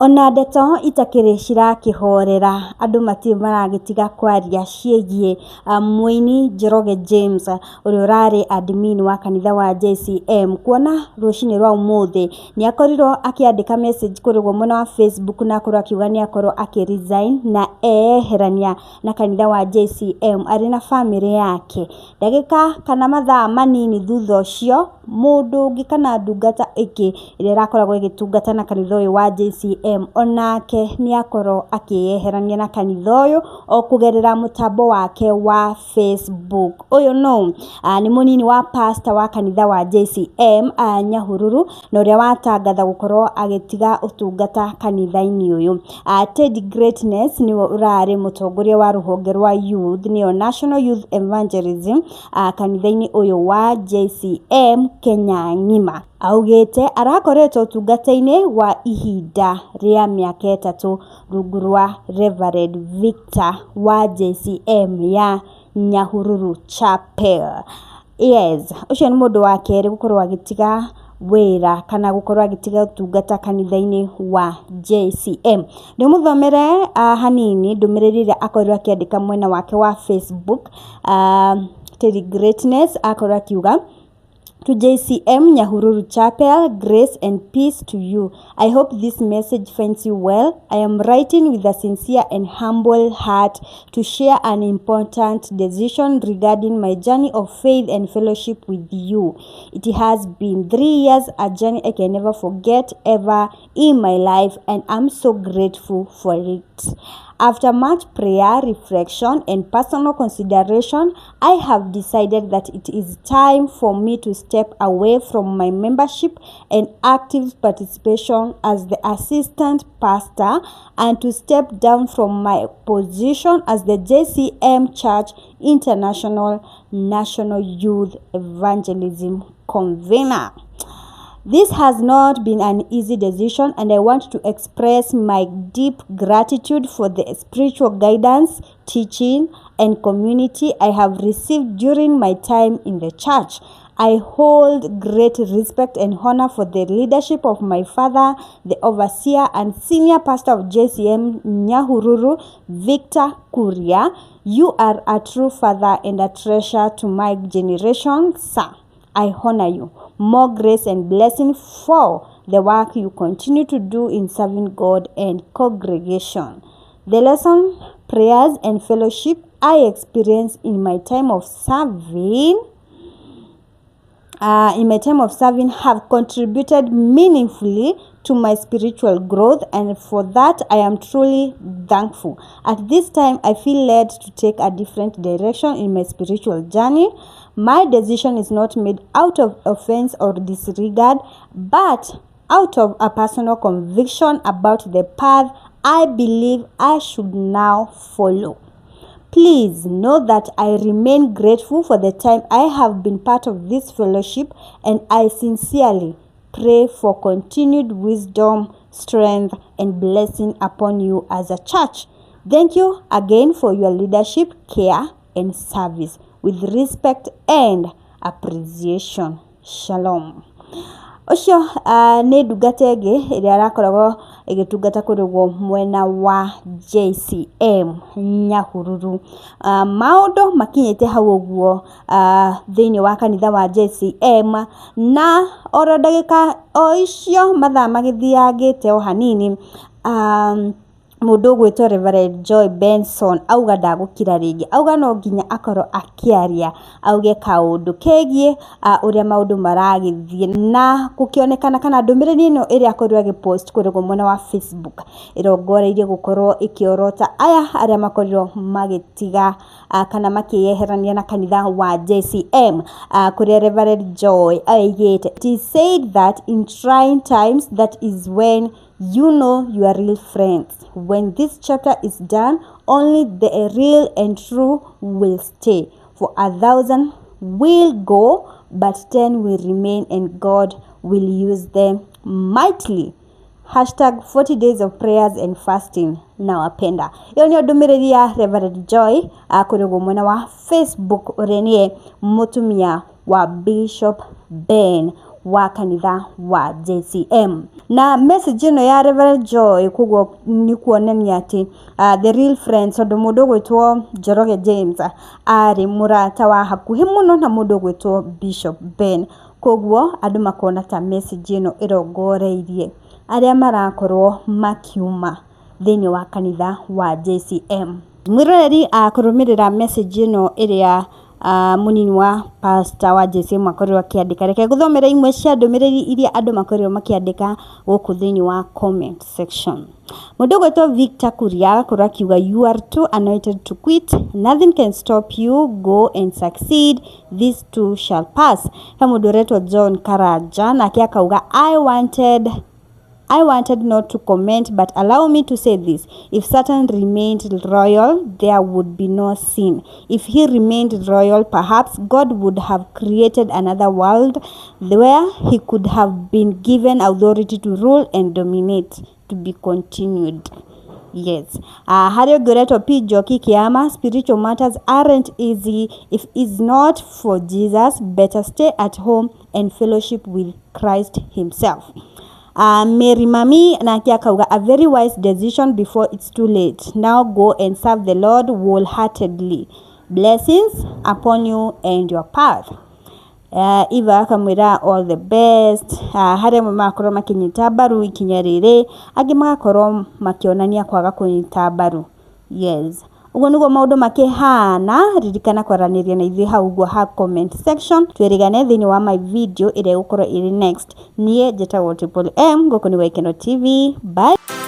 Ona ndeto itakĩrĩ cirakĩhorera, andũ matirĩ maragĩtiga kwaria ciĩgiĩ mũini Njoroge James ũrĩa ũrarĩ admin wa kanitha wa JCM, kuona rũcinĩ rwa ũmũthĩ nĩ akorirwo akĩandĩka message kũrĩa mwena wa Facebook na akorwo akiuga nĩ akorwo akĩ resign na eyeherania na kanitha wa JCM arĩ na bamĩrĩ yake. Ndagĩka kana mathaa manini thutha ũcio, mũndũ ũngĩ kana ndungata ĩngĩ ĩrĩa ĩrakoragwo ĩgĩtungata na kanitha ũyũ wa JCM onake nĩ akorwo akĩyeherania na kanitha ũyũ o kũgerera mũtambo wake wa Facebook. Ũyũ nũ? Nĩ mũnini wa pastor wa kanitha wa JCM Nyahururu na ũrĩa watangatha gũkorwo agĩtiga ũtungata kanitha-inĩ ũyũ. Teddy Greatness nĩwe ũrarĩ mũtongoria wa rũhonge rwa youth, nĩyo National Youth Evangelism kanitha-inĩ ũyũ wa JCM Kenya ng'ima. Augĩte arakoretwo ũtungata-inĩ wa ihinda rĩa mĩaka 3 rungu rwa Reverend Victor wa JCM ya Nyahururu Chapel. Yes, ũcio nĩ mũndũ wa kerĩ gũkorwo agĩtiga wĩra kana gũkorwo agĩtiga ũtungata kanitha-inĩ wa JCM. Ndĩmũthomere hanini ndũmĩrĩri ĩrĩa akorirwo akĩandĩka mwena wake wa Facebook. Teddy Greatness akorwo akiuga: "To JCM Nyahururu Chapel, grace and peace to you. I hope this message finds you well. I am writing with a sincere and humble heart to share an important decision regarding my journey of faith and fellowship with you. It has been 3 years, a journey I can never forget ever in my life, and I'm so grateful for it. After much prayer, reflection, and personal consideration, I have decided that it is time for me to step away from my membership and active participation as the assistant pastor and to step down from my position as the JCM Church International National Youth Evangelism Convener. This has not been an easy decision, and I want to express my deep gratitude for the spiritual guidance, teaching, and community I have received during my time in the church. I hold great respect and honor for the leadership of my father, the overseer and senior pastor of JCM Nyahururu, Victor Kuria. You are a true father and a treasure to my generation, sir. I honor you. More grace and blessing for the work you continue to do in serving God and congregation. The lesson, prayers, and fellowship I experienced in my time of serving have contributed meaningfully to my spiritual growth, and for that I am truly thankful. At this time, I feel led to take a different direction in my spiritual journey. My decision is not made out of offense or disregard, but out of a personal conviction about the path I believe I should now follow. Please know that I remain grateful for the time I have been part of this fellowship, and I sincerely pray for continued wisdom, strength, and blessing upon you as a church. Thank you again for your leadership, care, and service. With respect and appreciation. Shalom." Ũcio nĩ ndungata ĩngĩ ĩrĩa ĩrakoragwo ĩgĩtungata kũrĩgwo mwena wa JCM Nyahururu. Maũndũ makinyĩte hau ũguo thĩinĩ wa kanitha wa JCM, na oro ndagĩka o icio, mathaa magĩthiangĩte o hanini, mũndũ ũgwĩtwo Reverend Joy Benson auga ndagũkira rĩngĩ, auga no nginya akorwo akĩaria, auge kaũndũ kegiĩ ũrĩa maũndũ maragĩthiĩ na gũkĩonekana kana ndũmĩrĩri ĩno ĩrĩa akorirwo agĩpost kũrĩa mwena wa Facebook ĩrongoreirie gũkorwo ĩkĩorota aya arĩa makorirwo magĩtiga kana makĩyeherania na kanitha wa JCM, kũrĩa Reverend Joy aigĩte: "It is said that in trying times, that is when you know your real friends. When this chapter is done, only the real and true will stay. For 1,000 will go, but 10 will remain, and God will use them mightily. #40 days of prayers and fasting. Nawapenda." Ĩyo nĩyo ndũmĩrĩri ya Reverend Joy kũrĩ mwena wa Facebook, ũrĩa nĩye mũtumia wa Bishop Ben. wa kanitha wa JCM. Na message ĩno ya Reverend Joy koguo nĩ kuonania atĩ the real friends, tondũ mũndũ ũgwĩtwo Njoroge James arĩ mũrata wa hakuhĩ mũno na mũndũ ũgwĩtwo Bishop Ben. Koguo andũ makona ta message ĩno ĩrongoreirie arĩa marakorwo makiuma thĩinĩ wa kanitha wa JCM. Mwĩroreri kũrũmĩrĩra message ĩno ĩrĩa mũnini wa pastor wa JCM akorirwo akĩandĩka, reke ngũthomere imwe cia ndũmĩrĩri iria andũ makorirwo makĩandĩka gũkũ thĩinĩ wa comment section. Mũndũ ũgwĩtwo Victor Kuria agakorwo akiuga, "You are too anointed to quit. Nothing can stop you. Go and succeed. This too shall pass." He mũndũ ũretwo John Karanja nake akauga, "I wanted not to comment, but allow me to say this. If Satan remained loyal, there would be no sin. If he remained loyal, perhaps God would have created another world where he could have been given authority to rule and dominate. To be continued." Yes. Harĩ ũngĩ ũretwo P Njoki Kiama, "Spiritual matters aren't easy. If it's not for Jesus, better stay at home and fellowship with Christ himself." Mary Mami nake akauga, "A very wise decision before it's too late. Now go and serve the Lord wholeheartedly. Blessings upon you and your path." Eva akamwĩra all the best. Harĩ amwe magakorwo makĩnyita mbaru ikinya rĩrĩ, angĩ magakorwo makĩonania kwaga kũnyita mbaru. Yes, ũguo nĩguo maũndũ makĩhana. Ririkana kwaranĩria na ithuĩ hau ũguo ha comment section, twĩrĩgane thĩinĩ wa my video ĩrĩa ĩgũkorwo ĩrĩ next. Niĩ njĩtagwo Triple M, gũkũ nĩ Gwaikeno TV. Bye.